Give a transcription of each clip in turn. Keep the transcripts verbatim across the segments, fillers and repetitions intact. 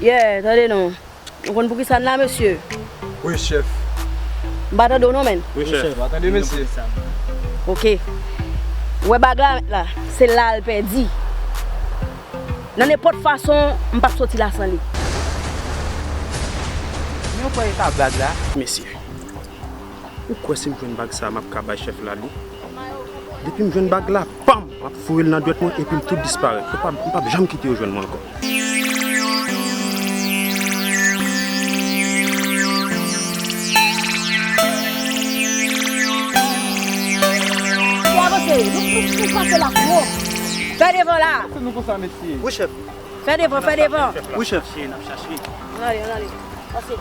Yeah, tande non. Nou konn poukisa n la, mesye? Wi, chèf. M pa tande w non, menn. Wi, chèf. Wi, chèf. Pa tande, mesye. Ok. Ou wè bag la, la, se la l pèdi. Nan nenpòt fason, m p ap soti la san li. Men ou kwè e sa bag la? Mesye, ou kwè si m jwenn bag sa, m ap ka bay chèf la li? Depi m jwenn bag la, pam! M ap foure l nan dwèt mwen epi m tou disparèt. Yo p ap, m p ap janm kite yo jwenn mwen ankò. Fò avanse, nou, nou, nou pase la twòp. Fè devan la. Fè nou konsa, mesye. Wi, chèf. Fè devan, fè devan. Wi, chèf. N ale, n ale. Pase.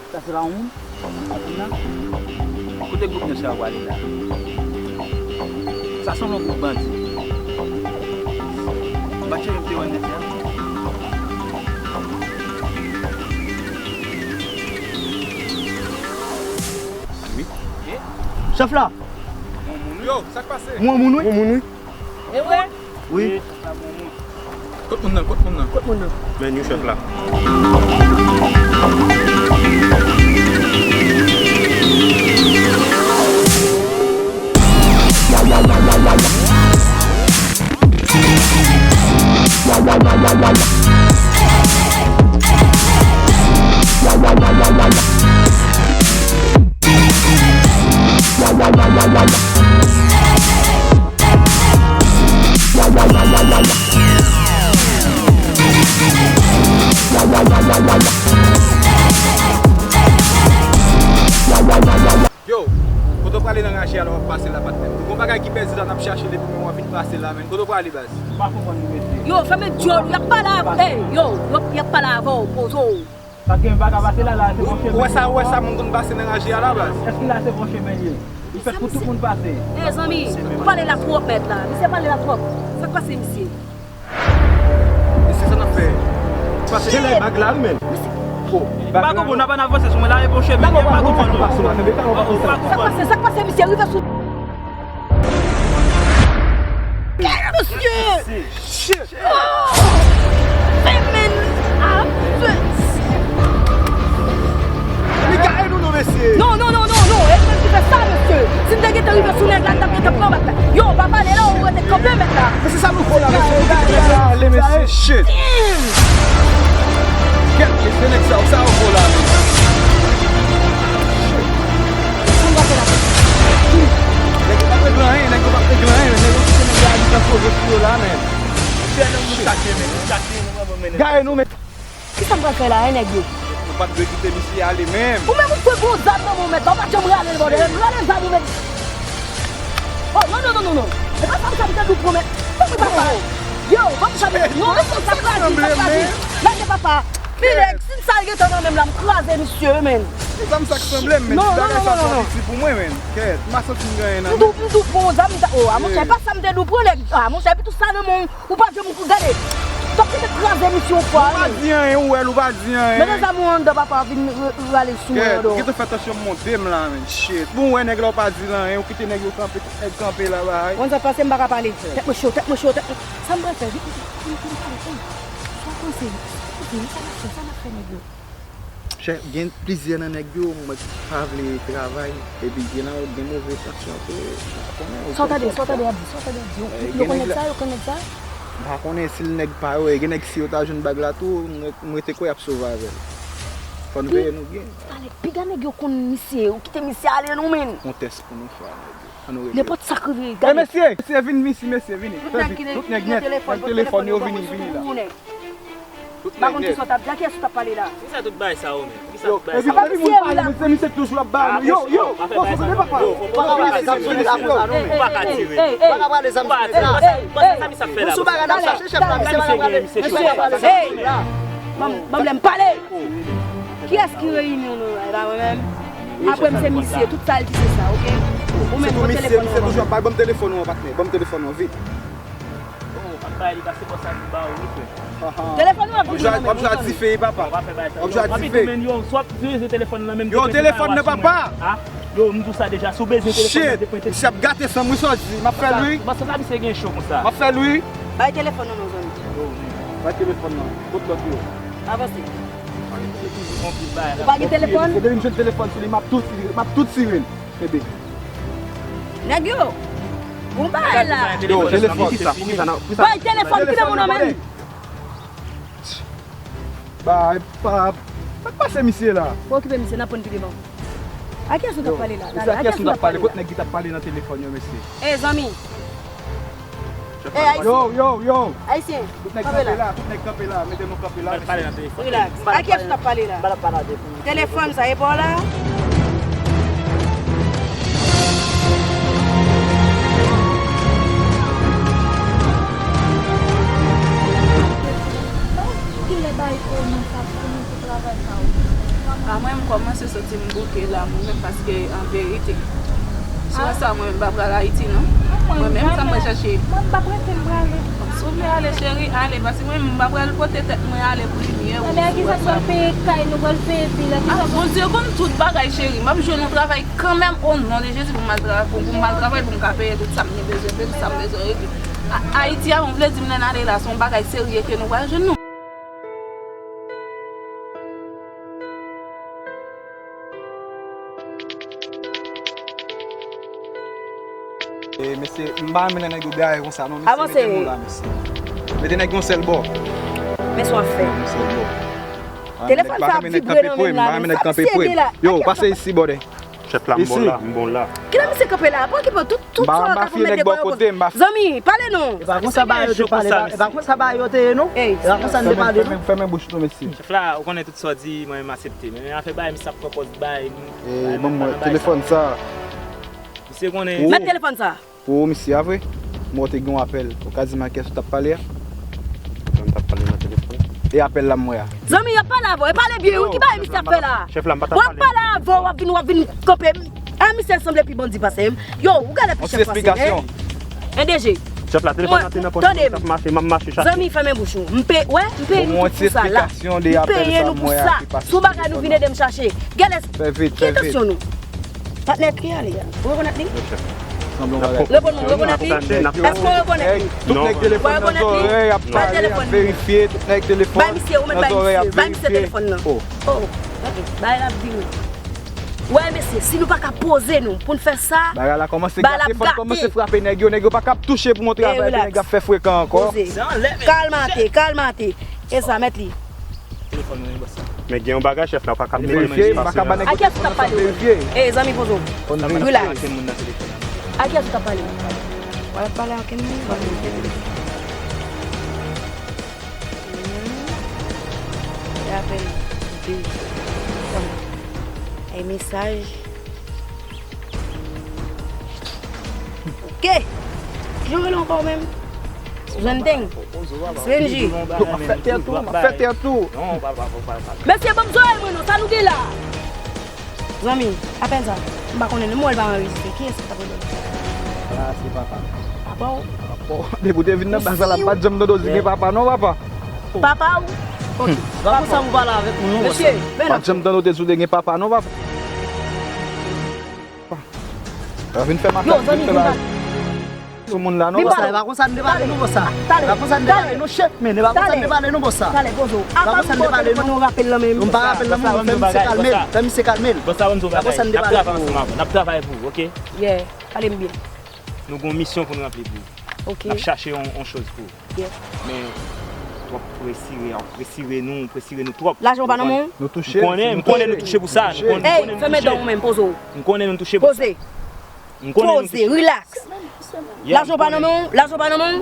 Sa se pa yon moun? Moun nan? Kote gwoup nèg sa yo prale la? Sa sanble yon gwoup bandi. Bat cheve m te wè nèg sa. Wi. Chèf la! Yo, sa k pase? Mwen moun wi. Mwen moun wi. E vre? Wi. Kot moun nan, kot moun nan? Kot moun nan? Men nou chèf la. Yo, kote w prale nan raje a la w ap pase la, patnè? Nou gon bagay ki pèdi la n ap chache l epi mwen w ap vin pase la, menn. Kote w prale, baz? M pa konprann nou, mesye. Yo, fèmen dyòl ou, y ap pale avè w. Ey, yo, yo, y ap pale avè w, poze w. Sa gen pa ka pase la, la se bon chemen. Ou wè sa, ou wè sa moun konn pase nan raje a la, baz? Èske la se bon chemen li ye? Li fèt pou tout moun pase. Mezanmi, pale la twòp mèt la. Misye pale la twòp. Sa k pase misye? Mesye, sa n ap fè? Pase gen lè bag la wi, menn. Mesye, oh, bag la. M pa konprann, n ap avanse sou mwen la, e bon chemen, m pa konprann non. Sa k pase, sa k pase, misye rive sou. Mesye! Shit! Oh! Fèmen avans! Li gaye nou non, mesye! Non, non, non, non, non! E mwen ki fè sa, mesye! Si n te gentan rive sou nèg la, n t ap gentan pran bak la. Yo, pa pale la, ou rete kanpe, mèt la! Men se sa nou fè la, mesye! Kite nèg la ale, mesye! Shit! Damn! Kèt, mesye, nèg sa yo, sa yo fè la, mesye! Shit! Sa n pral fè la? Nèg yo p ap regle anyen, nèg yo p ap regle anyen, men nèg yo kite nèg yo abitan koze sou yo la, men. Chè nan moun chache, men, nou chache, nou vrèman, men. Gaye nou, men. Kisa m pral fè la, e nèg yo? Nou pa t dwe kite misye ale menm. Ou menm ou kwè gon zam nan men w, mèt la, ou pa t janm rale l, bòdèl. Rale zam ou, mèt. Oh, non, non, non, non, non. E pa sa m sa m te dou pran, mèt. Ban mwen papa. Yo, ban m sa m. Non, non, non, sa kraze, sa kraze. Lage papa. Filè, si sa l gentan nan men m la, m kraze misye, men. Se zam sa k sanble m, men. Non, ti bagay sa twò piti pou mwen, men. Kèt, m pa santi m gen anyen nan men m. M di w pran yon zam, m ta, oh, a monchè, pa sa m te di w pran nèg. A monchè, epi tout sa nan men w, ou pa janm gade. T ap kite kraze misye yon fwa, men. Ou pa di anyen, ou wè l, ou pa di anyen. Mete zam ou anndan, papa, vin r-, rale sou mwen, anndan. Kèt, ou gentan fè tansyon m monte m la, men. Shit. Bon, ou wè nèg la, ou pa di l anyen, ou kite nèg yo kanpe, tout nèg kanpe la, bay. Konn sa k pase, m pa ka pale. Tèt mwen cho, tèt mwen cho, tèt mwen, sa m pral fè, vin, vin, vin, vin pale, ey. Sa w panse? Sa w panse? Sa n ap fè? Sa n ap fè nèg yo? Chè, gen plizyè nan nèg yo, m wè ki pa vle travay, epi gen nan yo gen move entansyon tou, m pa konnen. Sa w tande, sa w tande y ap di, sa w tande y ap di? Yo, eh, yo konn nèg sa, yo konn nèg sa? M pa konnen si l nèg pa yo, e gen nèg si yo ta jwenn bag la tou, m ret-, m rete kwè y ap sove avè l. Fò n veye nou byen. Talè, piga nèg yo konn misye, ou kite misye ale non, men. Yon tès pou nou fè a nèg yo. Nenpòt sa k rive, gade. Mesye, mesye, vin isi, mesye, vini. Fè vit. Tout nèg nèt, nèg telefòn yo, vini, vini la. Tout nèg nèt. Kiyès ou t ap pale la? Kisa tout bagay sa yo, men? Kisa tout bagay sa yo? Epi depi moun pale, mesye, misye toujou ap ba nou. Yo, yo, yo, yo, yo. Ou pa ka pale zam sou nèg la konsa non, men. Ou pa ka tire. Ou pa ka pale zam sou nèg la. Bon, sou bagay n ap chache chèf la, misye pa ka pale, misye pa ka pale zam sou nèg la. Ban m lè m pale. Kiyès ki reyini nou la? E pa mwen menm? Apre m se misye, tout sa l di se sa, oke? Ou menm, pran telefòn ou. Misye toujou ap bay, ban m telefòn ou an, patnè, ban m telefòn ou an, vit. Oh, ap bay li, paske bòs la vin ba ou, wi, frè. Telefòn ou ap vin nan men nou, dife, papa. W ap jwe a dife. Yo, telefòn nan, papa. Yo, m di w sa deja, si w bezwen telefòn nan, depi mwen te. Shit, misye ap gate san m, wi, sa w di, m ap fè l, wi. Bòs la, misye gen cho konsa. M ap fè l, wi. Bay telefòn nan non, zanmi. Bay telefòn nan. Kot lòt yo? Avanse. Ou pa gen telefòn? Se depi m jwenn telefòn sou li, m ap tou tire, m ap tou tire l. Kenbe. Nèg yo, bon bagay la. Yo, telefòn. Bay telefòn, kite moun nan men m. Ba, pa, pa, pa pase misye la. Pa okipe misye, n ap pran pi devan. A kiyès ou t ap pale la? Talè, a kiyès ou t ap pale la? Kot nèg ki t ap pale nan telefòn yo, mesye? Ey, zanmi. Ey, Ayisyen. Yo, yo, yo. Ayisyen, kanpe la. Tout nèg kanpe la, tout nèg kanpe la, mete nou kanpe la, mesye. Relax. A kiyès ou t ap pale la? Telefòn sa, e pa w la? Kilè bay pou nan sa pou nou pou travay sa ou? A mwen, m kòmanse soti m bouke la, mwen menm, paske an verite, si w wè sa, mwen menm, m pa pral Ayiti, non. Mwen menm, sa mwen chèche. Mwen, m p ap rete, m prale. Si w vle ale, cheri, ale, paske mwen menm, m pa pral pote tèt mwen ale pou limyè ou. Ebyen, a kisa w pral peye kay nou, pral peye bil, a kisa w... Bondye konn tout bagay, cheri. M ap jwenn yon travay kanmenm, o non de Jezi, pou m al tra-, pou, pou m al travay, pou m ka peye tout sa m gen bezwen peye, tout sa m bezwen regle. A-, Ayiti a, mwen vle di m lè n ale la, se yon bagay serye ke nou pral jwenn, non. E, mesye, m pa renmen lè nèg yo gaye konsa, non, mesye, mete nou la, mesye. Mete nèg yon sèl bò. Men sa w ap fè. Yon sèl bò. Telefòn sa ap vibre nan men m la, men sa misye gen la. Yo, pase isi, bòdè. Chèf la, m bon la, m bon la. Kilè misye kanpe la? Pa okipe w, tout, tout sa w ka fè, mete bò yo kote. Zanmi, pale non. E pa konsa bagay yo te pale, e pa konsa bagay yo te ye non. E pa konsa n te pale non. Fèmen, fèmen bouch nou, mesye. Chèf la, ou konnen tout sa w di, mwen menm m aksepte. Men afè bagay misye ap pran pòz bay, m... E, ban mwen telefòn sa. Misye konnen. Mete telefòn sa. Pou misye a vre, mwen te gen yon apèl. Ou ka di m a kiyès ou t ap pale a? Mwen m t ap pale nan telefòn. E apèl la m wè a. Zanmi, y ap pale avè w. E pale byen, wi, ki bagay misye ap fè la? Chèf la, m pa t ap pale. W ap pale avè w, w ap vin, w ap vin kanpe. A, misye sanble pi bandi pase m. Yo, ou gade pou chèf pase, en? En D G. Chèf la, telefòn nan te nan pòch mwen, m t ap mache, m ap mache chache. Zanmi, fèmen bouch ou. M pe-, wè, m peye nou tout pou sa la. M peye nou pou sa. Si w bagay nou vin ede m chache. Gade, ki entansyon nou? Patnè ki ale a? Ou rekonèt li? Reponn mwen, ou rekonèt li? Èske w rekonèt li? Tout nèg telefòn nan zòrèy ap pale, ap verifye, tout nèg telefòn nan zòrèy ap verifye. Bay misye, ou mèt bay misye, bay misye telefòn nan. Oh, ok, bay la ap vini. Wè, mesye, si nou pa ka poze nou pou n fè sa, bagay la kòmanse gate, fò n kòmanse frape nèg yo, nèg yo pa ka ap touche pou yon travay ke nèg yo ap fè frekan ankò. Poze. Kalmate, kalmate. E sa, mèt li. Telefòn mwen, bòs la. Men gen yon bagay, chèf la, pa ka... Verifye, pa ka ba nèg yo telefòn nan san verifye. E, zanmi, poze w. Relax. A kiyès ou t ap pale? W ap pale ak moun. E apèl de. Ay, mesaj. Ok. Kijan w rele ankò menm? Jwenn teng. Renji. Yo, m ap fè tè tou, m ap fè tè tou. Mesye, ban m zòrèy mwen non, sa nou gen la? Zanmi, apèl sa. M pa konnen non, mwen l pa anrejistre. Kiyès ki t ap rele? Ah, se papa. Papa w? Papa w. Depi w te vin nan baz la, la pa t janm tande w di gen papa non, papa. Papa w? Ok. Pa konsa pou pale avèk moun non, mesye, men non. Pa t janm tande w te di w te gen papa non, papa. Pa vin fè makak, vin fè la. Sou moun la non, bòs sa, e pa konsa n te pale non, bòs sa. E pa konsa n te pale non, chèf, men e pa konsa n te pale non, bòs sa. Talè, poze w. E pa konsa n te pale non. Ou rapèl lan men. M pa rapèl lan men, fè misye kalme l, fè misye kalme l. Bòs sa, ban m di w bagay. N ap travay ansanm avè w, n ap travay pou ou, ok? Yeah, pale m byen. Nou gen yon misyon pou n ranpli pou ou. Ok. N ap chache yon, yon choz pou ou. Yeah. Men, w ap presire, w ap presire nou, presire nou twòp. Lajan w pa nan men w? Nou touche. M konnen, m konnen nou touche pou sa. M konnen, m konnen nou touche. Ey, fèmen dan w menm, poze w. M konnen nou touche pou sa. Poze. M konnen nou touche. Poze, relax. Lajan w pa nan men w? Lajan w pa nan men w?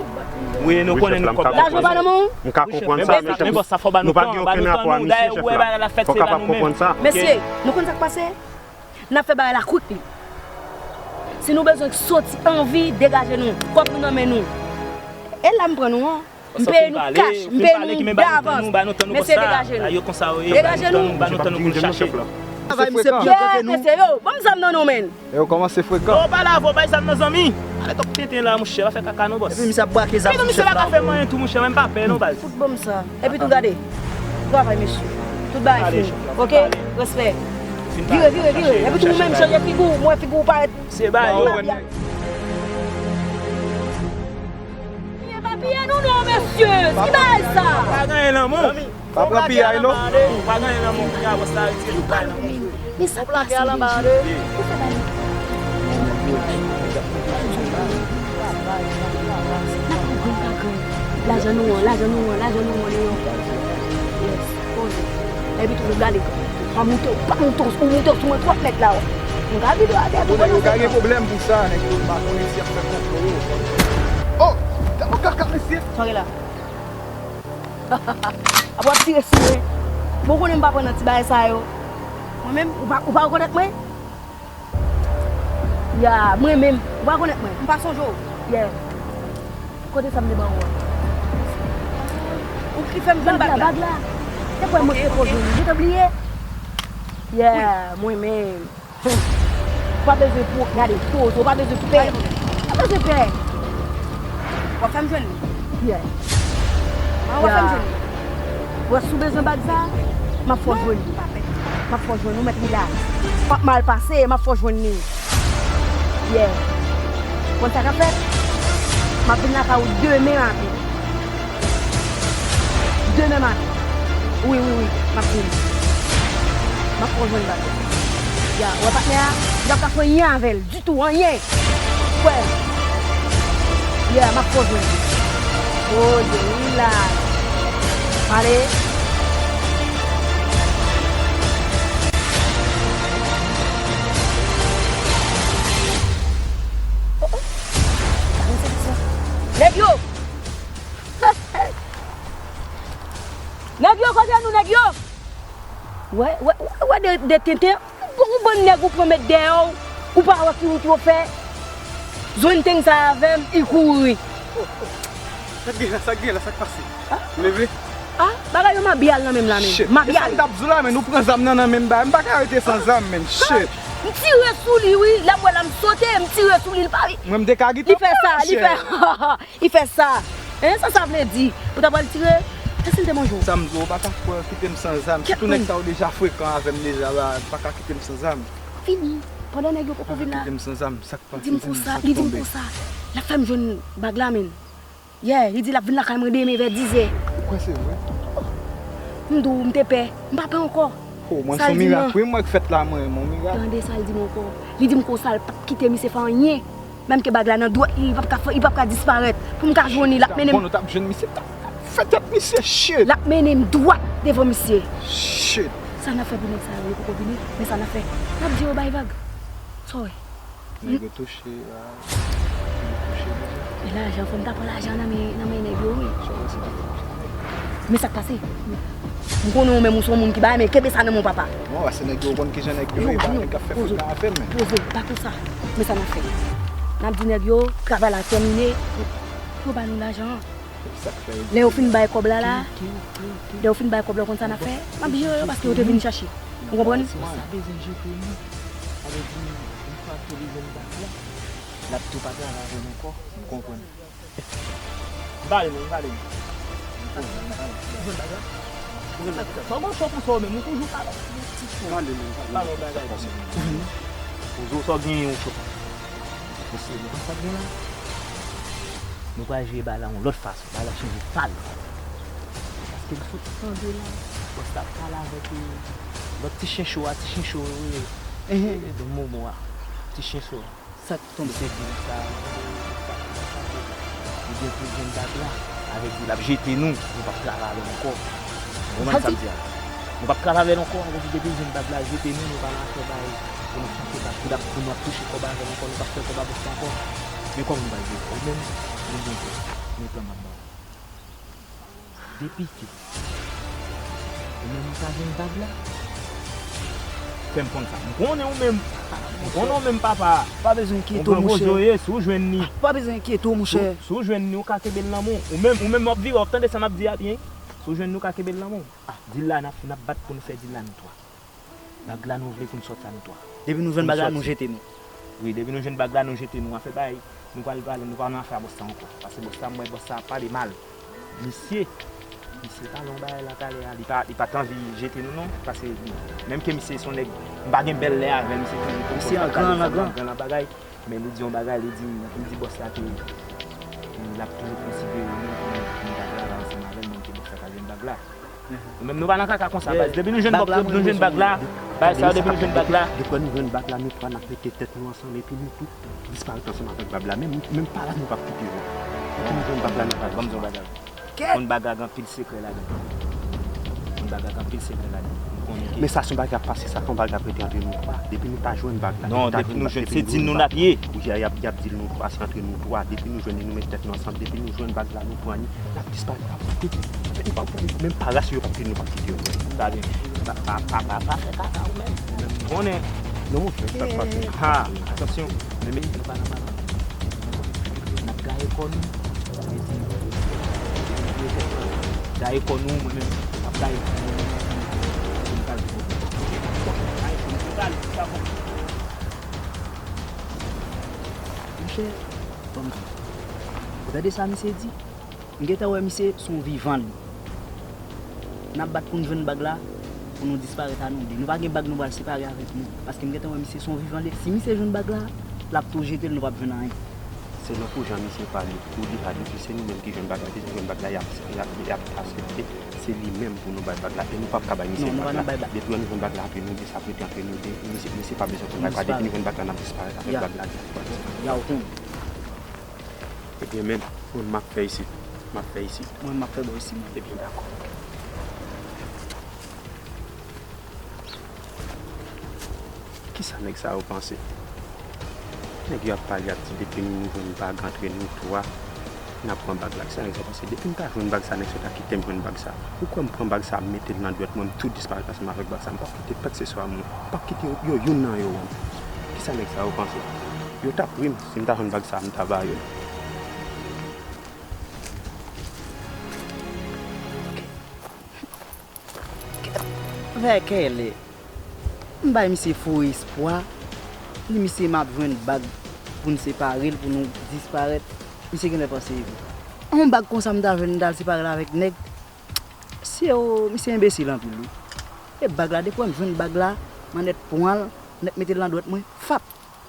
Wi, nou konnen nou kòb. Lajan w pa nan men w? M ka konprann sa, men chèf, nou pa gen okenn rapò a misye, chèf la. Fò w kapab konprann sa. Mesye, nou konn sa k pase? N ap fè bagay la quickly. Si nou bezwen soti an vi, degaje nou. Kòb nou nan men nou. E la m pran nou an. M peye nou cash, m peye nou davans. Mesye, degaje nou. Degaje nou. Travay misye byen. Mesye yo, ban m zam nan nou, menn. Yo kòmanse frekan. Yo, pa lave w, bay zam nan, zanmi. Ale twòp tenten la, monchè, pa fè kaka non, bòs. Epi misye ap brake zam sou chèf la. Misye pa ka fè m anyen tou, monchè, mwen m pa pè non, baz. Fout ban m sa. Epi tou gade. Travay, mesye. Tout bagay fini. Ok? Respè. Vire, vire, vire. Epi tou ou menm chanje figi w, m wè figi w parèt. Se ba yo. Piye pa piye nou non, mesye. Ki bagay sa? Pa gen anyen nan men w. Pa pran piyay non. Pa gen anyen nan men w. Kounya bòs la retire tout bagay nan men w. Men sa k pase deja? Ou fè bagay. N ap pran grenn pa grenn. Lajan nou an, lajan nou an, lajan nou an deyò. Yes, poze. Epi tou gade. Pa moute, pa moute, ou moute sou mwen twòp nèt la. Ou ka vide atè tou. Ou ka gen pwoblèm pou sa, nèg yo pa konnen si y ap fè konplo yo. Oh! Gade yon kaka, mesye! Sa w gen la? Apre w ap tire sou mwen. Bon, ou konnen m pa pran nan ti bagay sa yo. Mwen menm, ou pa, ou pa rekonèt mwen? Ya, mwen menm. Ou pa rekonèt mwen? M pa sonje w. Yeah. Kote sa m te ba ou an? Ou ki fè m jwenn bag la? Bag la. Se kwè mwen te ko jwenn li. Ou te bliye? Yeah, mwen menm. Ou pa bezwen pou gade poz, ou pa bezwen pè. Ou pa bezwen pè. W ap fè m jwenn li? Yeah. An, w ap fè m jwenn li? Ou wè si w bezwen bag sa, m ap fè w jwenn li. M ap fè w jwenn li, ou mèt rilaks. W ap mal pase, m ap fè w jwenn li. Yeah. Konn sa k ap fèt? M ap vin lakay ou demen maten. Demen maten. Wi, wi, wi. M ap vini. M ap fè w jwenn bag la. Ya, ou wè patnè a? Li p ap ka fè anyen avè l. Ditou, anyen. Kwè. Ya, m ap fè w jwenn li. Poze, rilaks. Ale. Oh, oh. Nèg yo! Nèg yo, kote nou, nèg yo? Wè, wè, wè, wè de, de tenten. Ou, ou bann nèg ou pran met dèyè w, ou pa wè ki wout yo fè. Jwenn teng sa avè m, li kouri. Sa k gen la, sa k gen la, sa k pase? Leve. Ah, bagay yo mabye al nan men m la menm. Shit. Mabye al. E sa m t ap di w la, men nou pran zam nan nan men m, ba, m pa ka rete san zam, men. Shit. M tire sou li, wi. Lè m wè l la, m sote, m tire sou li, li pa. Mwen, m te ka gite. Li fè sa, li fè. Li fè sa. Hein, sa sa vle di? Ou ta pral tire? E si l te manje w? Sa m di w, ou pa ka pran kite m san zam. Sitou nèg sa yo deja frekan avè m deja la, ou pa ka kite m san zam. Fini. Pandan nèg yo poko vin la. Kite m san zam, sa k pase? Li di m konsa, li di m konsa. L ap fè m jwenn bag la, menn. Yeah, li di l ap vin lakay mwen demen vè dizè. Ou kwè se vre? M di w, m te pè. M pa pè ankò. Oh, mwen, se yon mirak, wi, mwen k fèt la, mwen, yon mirak. Tande sa l di m ankò. Li di m konsa, l p ap kite misye fè anyen. Menm ke bag la nan dwèt li, li p ap ka fè, li p ap ka disparèt. Pou m ka jwenn li, l ap mennen m. Bon, nou t ap jwenn misye, t ap fè tèt misye, shit. L ap mennen m dwat devan misye. Shit. Sa n ap fè pou nèg sa yo, yo poko vini, men sa n ap fè. N ap di yo bay vag. Sa w wè? Nèg yo touche, ah, nèg yo touche deja. E lajan, fò m ta pran lajan nan men, nan men nèg yo, wi. Sa w wè, se te fòk. Men sa k pase? M konnen ou menm ou se yon moun ki bay, men kenbe sa nan men w, papa. Non, paske nèg yo konn kijan nèg yo ye, pa nèg k ap fè frekan avè m, men. Poze, pa konsa. Men sa n ap fè. N ap di nèg yo, travay la tèmine, pou yo ba nou lajan an. Lè yo fin bay kòb la la, lè yo fin bay kòb la, ou konn sa n ap fè? M ap jere yo paske yo te vin chache. Ou konprann? Sa bezwen jete nou. Sa vle di, nou pa tou bezwen bag la. L ap tou pa travay avè n ankò. Ou konprann? M pale non, m pale non. Ou jwenn bag la? Ou jwenn bag la? Fò gon cho pou sa w menm, ou toujou ka. M pale non, m pale non. Pale yon bagay. Ou jwenn li? Ou di w sa w genyen yon cho. Mesye, nou konn sa k gen la? Nou pral jere bagay la yon lòt fason. Bagay la chanje pal. Paske m sot tande la, bòs la ap pale avèk, eh, lòt ti chen cho a, ti chen cho, eh, eh, eh, Don Momo a. Ti chen cho a. Sa k tonbe? Misye di sa, li gen pou l jwenn bag la. Avèk di l ap jete nou, nou p ap travay avè l ankò. Ou konprann sa m di a? Nou p ap travay avè l ankò, avèk di depi l jwenn bag la, l jete nou, nou pa nan afè bay pou nou chache bag, pou n ap, pou nou ap touche kòb avè l ankò, nou p ap fè kòb avèk sa ankò. Men kòman nou pral jere sa? Ou menm, ou gen kòb, men plan m ap ba w. Depike. Ou menm ou ka jwenn bag la? Fè m konn sa. M konnen ou menm. M konnen ou menm, papa. Pa bezwen enkyete w, monchè. Si w jwenn li. Pa bezwen enkyete w, monchè. Si w jwenn li, ou ka kenbe l nan men w. Ou menm, ou menm w ap viv, w ap tande sa m ap di a byen. Si w jwenn li, ou ka kenbe l nan men w. Dil la, n ap, n ap bat pou nou fè dil la, nou twa. Bag la nou vle pou n sòti a nou twa. Depi nou jwenn bag la, nou jete nou. Wi, depi nou jwenn bag la, nou jete nou. Afè bay, nou pral pale, nou pa nan afè a bòs sa ankò. Paske bòs sa, m wè bòs sa ap pale mal. Misye, misye pale yon bagay la talè a, li pa, li pa t anvi jete nou non. Paske menm ke misye se yon nèg, m pa gen bèl lè avè l, misye toujou poko angan, angan nan bagay. Men li di yon bagay, li di, li di bòs la ke l ap toujou konsidere nou pou nou, pou nou ta travay ansanm avè l, menm ke bòs la pa jwenn bag la. Nou menm nou pa nan kaka konsa, baz. Depi nou jwenn bag, depi nou jwenn bag la, bagay sa yo, depi nou jwenn bag la. Depi nou jwenn bag la, nou twa n ap mete tèt nou ansanm epi nou tout disparèt ansanm avèk bag la. Menm, menm pa la nou p ap kite vre. Depi nou jwenn bag la, nou pa. Ban m di yon bagay. Konn bag la gen anpil sekrè ladan. Konn bag la gen anpil sekrè ladan. Ou konnen ke. Men sa se yon bagay k ap pase, sa se yon bagay k ap rete antre nou twa. Depi nou ta jwenn bag la, non, depi nou jwenn, se di n nou n ap ye. Wi, y ap, y ap di l nou twa, se antre nou twa. Depi nou jwenn li, nou met tèt nou ansanm. Depi nou jwenn bag la, nou pran li. N ap disparèt, n ap kite. Menm pa ras yo p ap kite nou, p ap kite yo. Sa byen. Pa, pa, pa, pa, pa fè kaka ou menm. Ou menm ou konnen. Non, monchè, sa k pase. Ha, atansyon. Men mete nou pa nan bagay. N ap gaye kò nou. Gaye kò nou, mwen menm. M ap gaye kò nou. Pou m pral pou. Gaye kò nou, pou m pral. Monchè, ban m di w. Ou tande sa misye di? M gentan wè misye se yon vivan li. N ap bat pou n jwenn bag la, pou nou disparèt a nou de. Nou pa gen bag nou pral separe avèk nou. Paske m gentan wè misye se yon vivan li. Si misye jwenn bag la, l ap tou jete l, nou p ap jwenn anyen. Selon pou jan misye pale, pou li pa di ke se nou menm ki jwenn bag la, depi nou jwenn bag la, y ap, y ap, y ap aksepte se li menm pou nou bay bag la. E nou p ap ka bay misye bag la. Depi lè nou jwenn bag la, antre nou de, sa ap rete antre nou de. Misye, misye pa bezwen konn bag la. Depi nou jwenn bag la, n ap disparèt avèk bag la. Ya, ou konnen. Ebyen, men, mwen, m ap fè isit. M ap fè isit. Mwen, m ap fè bò isit, mwen. Ebyen, dakò. Kisa nèg sa yo panse? Nèg yo ap pale, ap di depi nou jwenn bag antre nou twa, n ap pran bag la. Kisa nèg sa yo panse? Depi m ta jwenn bag sa, nèg sa yo ta kite m jwenn bag sa. Ou kwè m pran bag sa, m mete l nan dwèt mwen, m tou disparèt ansanm avèk bag sa. M p ap kite pèseswa moun. M p ap kite yo, yo youn nan yo. Kisa nèg sa yo panse? Yo t ap ri m si m ta jwenn bag sa, m ta ba yo l. Vèkèlè, m bay misye fo espwa, di misye m ap jwenn bag pou n separe l, pou nou disparèt. Misye genlè panse e vre. Yon bag konsa m ta jwenn, m t al separe l avèk nèg. Mesye o, misye enbesil anpil wi. E bag la, depi m jwenn bag la, m annik pran l, m annik mete l nan dwèt mwen, fap,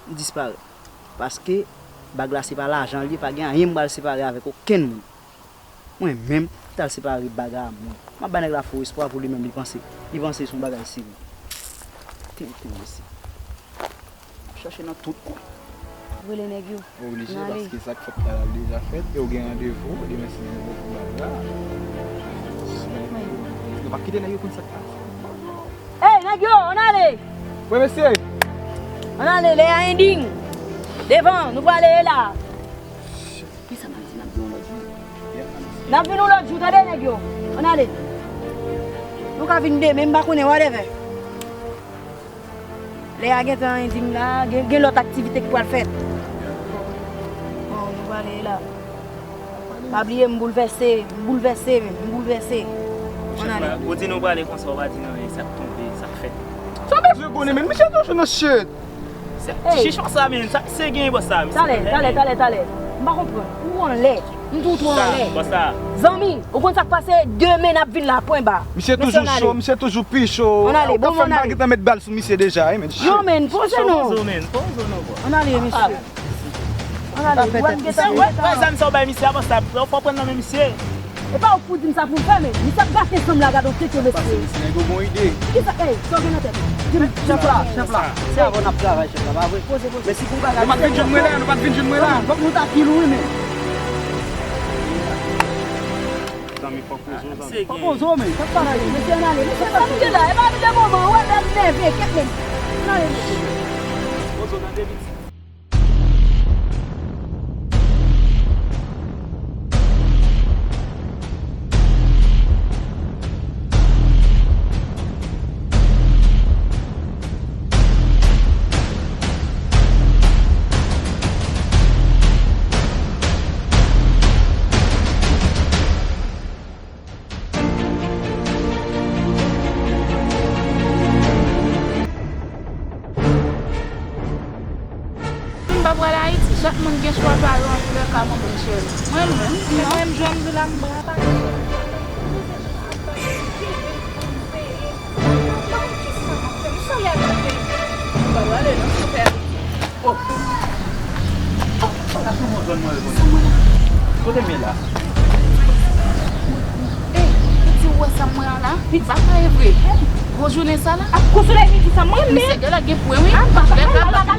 m disparèt. Paske bag la se pa lajan l ye, pa gen anyen m pral separe avèk okenn moun. Mwen menm, m t al separe bag a moun. M ap bay nèg la fo espwa pou li menm, li panse, li panse se yon bagay serye. Tenten mesye. M ap chache nan tout kwen. Rele nèg yo. Oblije, paske sa k fèt la, l ap deja fèt, e w gen randevou demen si Dye vle pou bag la. Nou p ap kite nèg yo konn sa k pase. Ey, nèg yo, ann ale! Wi, mesye! Ann ale, lè a ending! Devan, nou prale la! Men sa m ap di, n ap vin yon lòt jou. N ap vin yon lòt jou, tande, nèg yo? Ann ale. Nou ka vin demen, m pa konnen, whatever. Lè a gentan ending la, gen, gen lòt aktivite ki pral fèt. Bon, nou prale la. Pale Pa bliye, m boulvèse, m boulvèse, men, m boulvèse. Ann ale. Ou di nou prale konsa, ou pa di nou sa k tonbe, sa k fèt. Sa bezwen konnen, men misye toujou nan shit. Hey. Chichon sa, men, sa misye gen, bòs sa, misye. Talè, talè, talè, talè. M pa konprann. Ou anlè. M di w tou anlè. Bòs sa. Zanmi, ou konn sa k pase, demen n ap vin la, pwen ba. Misye toujou cho, misye toujou pi cho. Ann ale, bon, ann ale. Ou ka fè m pa gentan met bal sou misye deja, wi, men. Yo, men, poze non. Poze non, bro. Ann ale, mesye. Ann ale, w ap gentan. Wè, wè zam sa w bay misye a, bòs sa, lè w fè w pran nan men misye. E pa ou k pou di m sa pou m fè, men. Misye ap gate zanm la, gade yon tete, mesye. Misye nèg yo gon ide. Kisa, ey, sa w gen nan tèt ou? Di m, di m sa. Chèf la, chèf la, se avè w n ap travay, chèf la, pa vre? Poze, poze. Men si gon bagay. Nou pa t vin jwenn mwen la, nou pa t vin jwenn mwen la. Fòk nou ta kill ou, wi, men. Zanmi, fòk poze w, zanmi. Fòk poze w, men. Fòk pa rale. Mesye, ann ale. Mesye, sa nou ye la? E pa nou de moman, ou wè lè l nève, kèt men. Ann ale, mesye. Poze w tande, pitit. M pa pral Ayiti, chak moun gen chwa pa yo, antoulèka, mwen menm, cheri. Mwen menm, mwen menm, jan m di la, m pa pale. M pa konn kisa m ap fè. M sou lè m ap fè. M pa prale nan sou fè. Oh. Oh, sa sou bon zòn mwen yo konn. Kote m ye la? Eh, pitit, ou wè sa m wè an la? Pitit, pa kay vre. Gwo jounen sa la. Ap kou solèy midi sa, mwen menm. Misye gen la gen pwen, wi. Lè kal la.